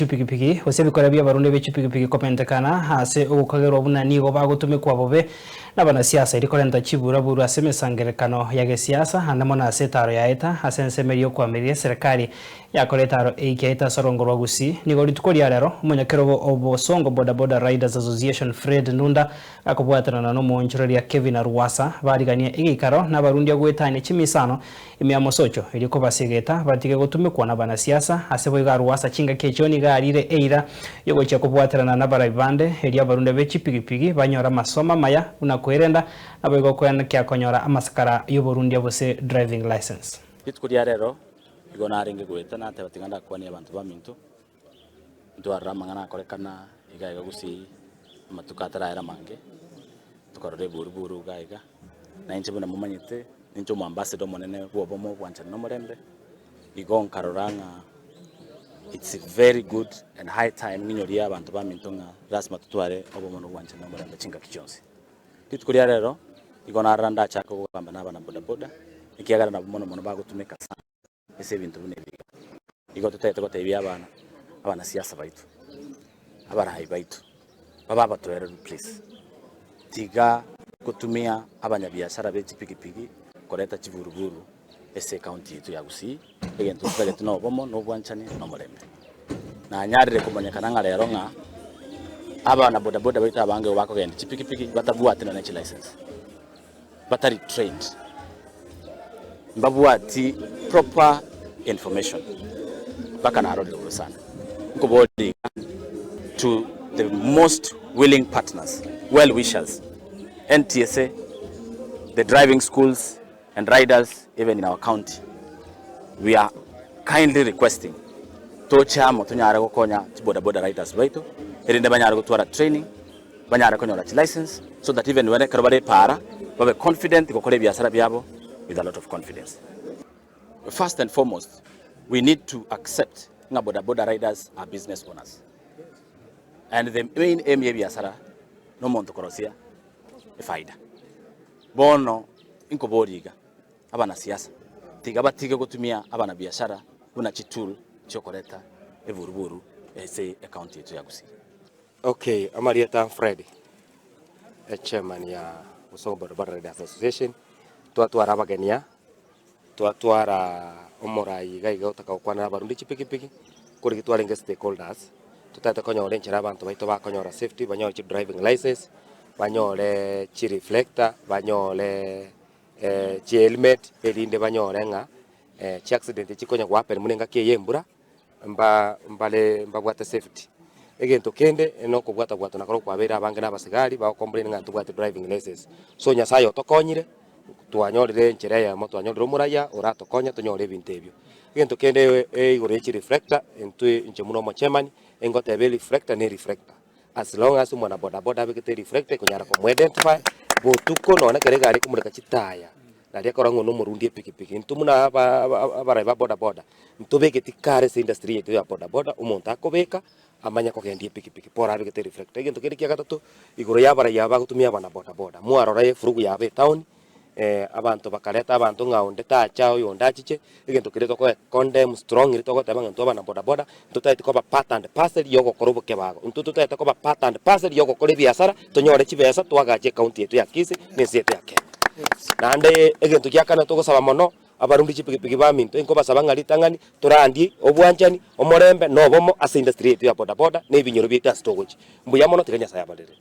Chipigipigi, gose ebikora bi'abarundi be chipigipigi komentekana ase ogokagerwa buna nigo bagotumekwa bobe nabanasiasa erio korenta chiburaburu ase emesangererekano ya gesiasa ande mono ase etaro yaeta ase ensemo eria yokoamereria eserekari yakora etaro eikia ete ase orongo rwa Gusii. Nigo rituko ria rero omonyakerogo o Bosongo Boda Boda Riders Association Fred Nunda gakobwatanana nomoonchoreria Kevin Arwasa bariganie egeikaro nabarundia goetania chimisano Ime ya mosocho, erio kobasegeta batige gotumekwa nabanasiasa, ase boigo Arwasa chingaki echio nigo arire eira yogochia kobwaterana nabarabi bande, erio abarunde be chipigipigi banyore amasomo amaya buna kwerenda, naboigo koenekia konyora amasakara yoborundia gose driving licence. Rituko ria rero igo narenge goeta nateba tiga ndakwanie abanto baminto, ntwarore amang'ana akorekana iga iga gusii amatuko ataraera amange, tokarora eburuburu iga iga, na inche buna momanyete, ninche omoambassador omonene bwa obomo, obwanchani na omorembe, igo nkarora ng'a it's very good and high time ng'inyorie abanto baminto ng'a lasima totware obomo na obwanchani na omorembe chingaki chionsi. Rituko ria rero, igo narora ndachake kogamba na abana bodaboda, ekiagera nabwo mono mono bagotumeka sana. Ase ebinto buna ebi iga, igo totagete gotebia abana, abanasiasa baito, abarai baito, babe abatoereru please. Tiga gotumia abanyabiasara be chipigipigi koreta chiburuburu ase ecounty yaito ya Gusii, egento totagete na obomo, na obwanchani, na omorembe. Nanyarire komanyekana ng'a rero ng'a abana bodaboda baito abange igo bakogenda chipigipigi batabwati nonye chilicense. Batari trained, mbabwati proper information mpaka narorire bobe sana. Nkoboria iga to the most willing partners, well wishers, NTSA, the driving schools and riders even in our county, we are kindly requesting toche amo tonyare gokonya chibodaboda riders baito erinde banyare gotwara training. banyare konyora chilicense so that even when ekero bare epaara babe confident gokora ebiasara biabo with a lot of confidence. First and foremost we need to accept ng'a boda boda riders are business owners and the main aim ya ebiasara na omonto korosia efaida. Bono inkoboria iga abanasiasa tiga batige gotumia abanabiashara buna chitool chiokoreta eburuburu ase ecounty yaito ya Gusii. Okay, amarieta Fred, echairman ya Bosongo Bodaboda Riders Association, twatwara abageni aa, twatwara omorai iga iga otaka gokwanera abarundi chipikipiki, korigi twarenge stakeholders, totagete konyora enchera abanto baito bakonyora safety, banyore chi driving license, banyore chi reflector, banyore chi helmet, erinde banyore ng'a chi accident chikonya go happen buna engaki eye ya embura. mba mbare mbabwate safety. Egento kende nokobwata bwatana korwa kwabeire abange na abasigari bago complain ng'a ntobwati driving license. So Nyasaye otokonyire, twanyorire enchera eyemo twanyorire omoraya oratokonye tonyore ebinto ebio. Egento kende igoro ye chireflector, intwe inche buna omochairman, ingoteba ereflector ne ereflector. As long as omwana bodaboda abegete ereflector ekonyara komo identify, botuko nonye ekero egari ekomureka chitaya, naria ekora ng'a nomorundi epikipiki. Intwe buna aba abarai ba bodaboda, ntobegeti kare ase industry yaito ya bodaboda, omonto akobeka amanye kogendia epikipiki bora abegete ereflector. Egento kende kia gatato, igoro ya abarai aba bagotumia abana bodaboda, mwarora efurugu yabo etown, abanto bakareta abanto ng'a onde tacha oyo onde achiche, egento keria tokoe condemn strongly togoteba ng'a intwe abana bodaboda, ntotageti koba part and parcel ya ogokora obokebago, intwe totagete koba part and parcel ya ogokora ebiasara, tonyore chibesa twagache ecounty yaito ya Kisii na ense yaito ya Kenya. Naende egento gia kane togosaba mono, abarundi chipikipiki baminto, inkobasaba ng'a ritang'ani torandie obwanchani, omorembe, na obomo ase industry yaito ya bodaboda na ebinyoro biaito ase togochia. Mbuya mono tiga Nyasaye abarere.